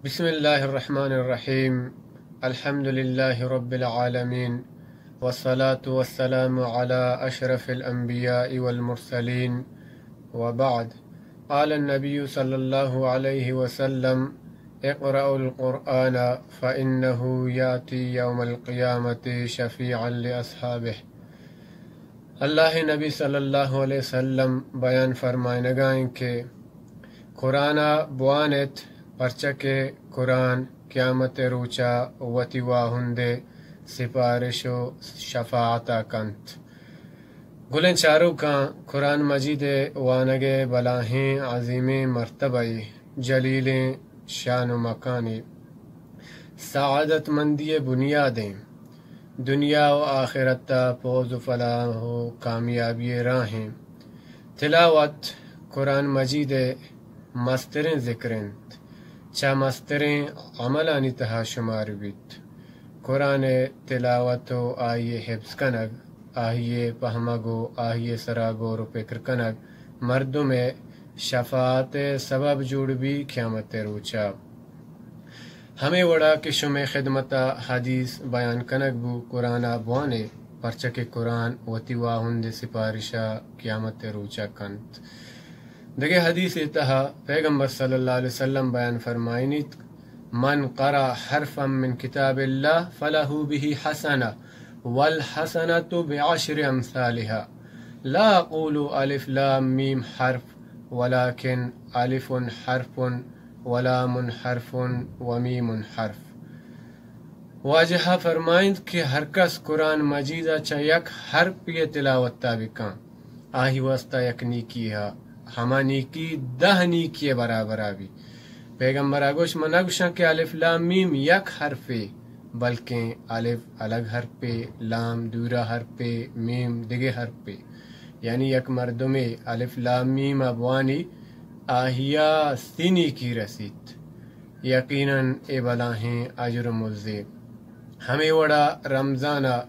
بسم الله الرحمن الرحيم. الحمد لله رب العالمين، والصلاة والسلام على أشرف الأنبياء والمرسلين، وبعد. قال النبي صلى الله عليه وسلم: اقرأوا القرآن فإنه يأتي يوم القيامة شفيعا لأصحابه. اللہ ءِ نبی صلی اللہ علیہ وسلم بیان فرمائنگا ایں کہ قرآن ءَ بوان ایت، پرچا کہ قرآن قیامت ءِ روچ ءَ وتی واہند ءِ سپارش ءُ شفاعت ءَ کنت۔ گلیں چاروکاں، قرآن مجید ءِ وانگ ءِ بلاہیں عظیمیں مرتبہ ءِ، جلیلیں شان ءُ مکانے، سعادت مندی ءِ بنیادیں، دنیا ءُ آخرت ءَ پوز ءُ فلاح ءُ کامیابی ءِ راہیں۔ تلاوت قرآن مجید ءِ مستریں ذکر انت، چہ مستریں عملانی تہا شمار بیت۔ قرآن ءِ تلاوت ءُ آئی ءِ حفظ کنگ، آئی ءِ پہمگ ءُ آئی ءِ سرا غور ءُ پکر کنگ مردم ءِ شفاعت ءِ سبب جوڑ بی قیامت ءِ روچ ءَ۔ ہمے وڑا کہ شمئے خدمت ءَ حدیث بیان کنگ بو، قرآن ءَ بوانے، پرچا کہ قرآن وتی واہند ءِ سپارش ءَ قیامت ءِ روچ ءَ کنت۔ دگہ حدیث ءِ تہا پیغمبر صلی اللہ علیہ وسلم بیان فرمائنیت: من قرأ حرفا من کتاب الله فله به حسنة والحسنة بعشر أمثالها۔ لا أقول الف لام میم حرف، ولكن الف حرف ولام حرف ومیم حرف۔ واجہ فرمائنت کہ ہر کس قرآن مجید ءَ چہ یک حرفے ءِ تلاوت ءَ بکن، آہی واسطہ یک نیکی ءَ، ہما نیکی دہ نیکی ءِ برابر ءَ بی۔ پیغمبر ءَ گوشت، من نہ گوشاں کہ الف لام میم یک حرفے، بلکیں الف الگ حرفے، لام دورا حرفے، میم دگہ حرفے۔ یعنی یک مردمے الف لام میم ءَ بوانی، آہیا سی نیکی رسیت۔ یقیناً اے بلاہیں اجر ءُ مزے۔ ہمے وڑا رمضان ءَ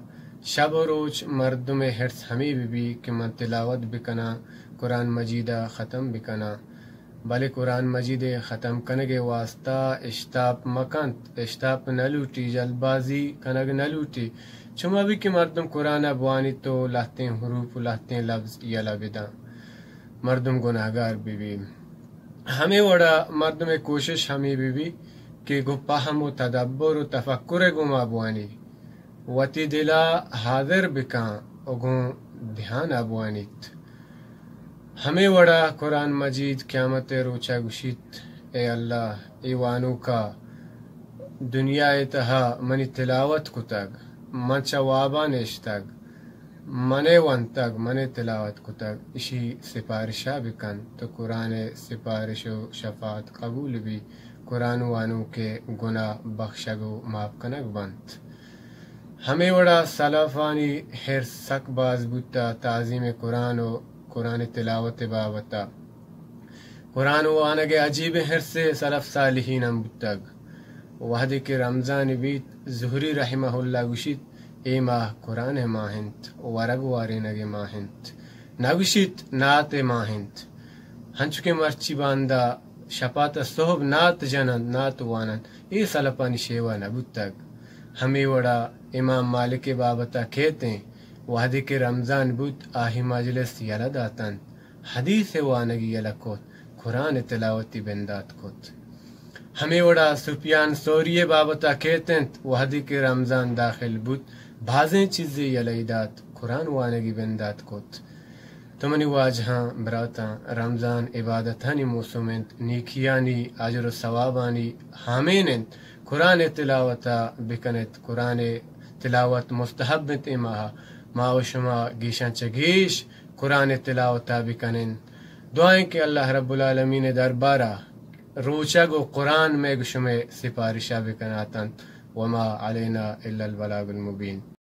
شب ءُ روچ مردم ءِ حرص ہمے بہ بی کہ من تلاوت بکناں، قرآن مجید ءَ ختم بکناں۔ بلے قرآن مجید ءِ ختم کنگ ءِ واسطہ اشتاپ مکنت، اشتاپ نہ لوٹی، جلد بازی کنگ نہ لوٹی۔ چو مہ بی کہ مردم قرآن ءَ بوانیت ءُ لہتیں حروف ءُ لہتیں لبز یلہ بداں، مردم گناہگار بہ بی۔ ہمے وڑا مردم ءِ کوشش ہمے بہ بی کہ گوں پہم ءُ تدبر ءُ تفکر ءَ گوما بوانی، وتی دل ءَ حاضر بکاں ءُ گوں دھیان ءَ بوانیت۔ ہمے وڑا قرآن مجید قیامت ءِ روچ ءَ گوشیت، اے اللہ، اے وانوکا دنیا ءِ تہا منی تلاوت کتگ، من چہ واباں نشتگ، من ءَ ونتگ، من ءَ تلاوت کتگ، اشی سپارش ءَ بکن، تو قرآن ءِ سپارش ءُ شفاعت قبول بی، قرآن وانوک ءِ گناہ بخشگ ءُ معاف کنگ بنت۔ ہمے وڑا سلفانی حرص سک باز بوتا تعظیم قرآن ءُ قرآن تلاوت ءِ بابت ءَ۔ قرآن وانگ ءِ عجیبیں حرصے سلف صالحیناں بوتگ۔ وہدے کہ رمضان بیت، زہری رحمہ اللہ گوشیت، اے ماہ قرآن ءِ ماہ انت، ورگ وارینگ ءِ ماہ انت۔ نہ گوشیت نعت ءِ ماہ انت۔ ہنچو کہ مرچی باندا شپا تا سہب نعت جننت، نعت واننت، اے سلفانی شیوا نہ بوتگ۔ ہمے وڑا امام مالک ءِ بابت ءَ کیت ایں، وہدے کہ رمضان بوت، آہی مجلس یلہ داتنت، حدیث ءِ وانگی یلہ کت، قرآن ءِ تلاوتی بندات کت۔ ہمے وڑا سفیان ثوری ءِ بابت ءَ کیت انت، وہدے کہ رمضان داخل بوت، بازیں چیزے یلہ دات، قرآن وانگی بندات کت۔ تو منی واجہاں، براتاں، رمضان عبادتانی موسم انت، نیکیانی اجر ءُ ثوابانی ہامین انت۔ قرآن ءِ تلاوت ءَ بکن ات، قرآن ءِ تلاوت مستحب انت اے ماہ ءَ۔ ما ءُ شما گیشاں چہ گیش قرآن ءِ تلاوت ءَ بکن ایں۔ دعا ایں کہ اللہ رب العالمین ءِ دربار ءَ روچگ ءُ قرآن مئے گوں شمئے سپارش ءَ بکنات انت۔ وما علینا الا البلاغ المبین۔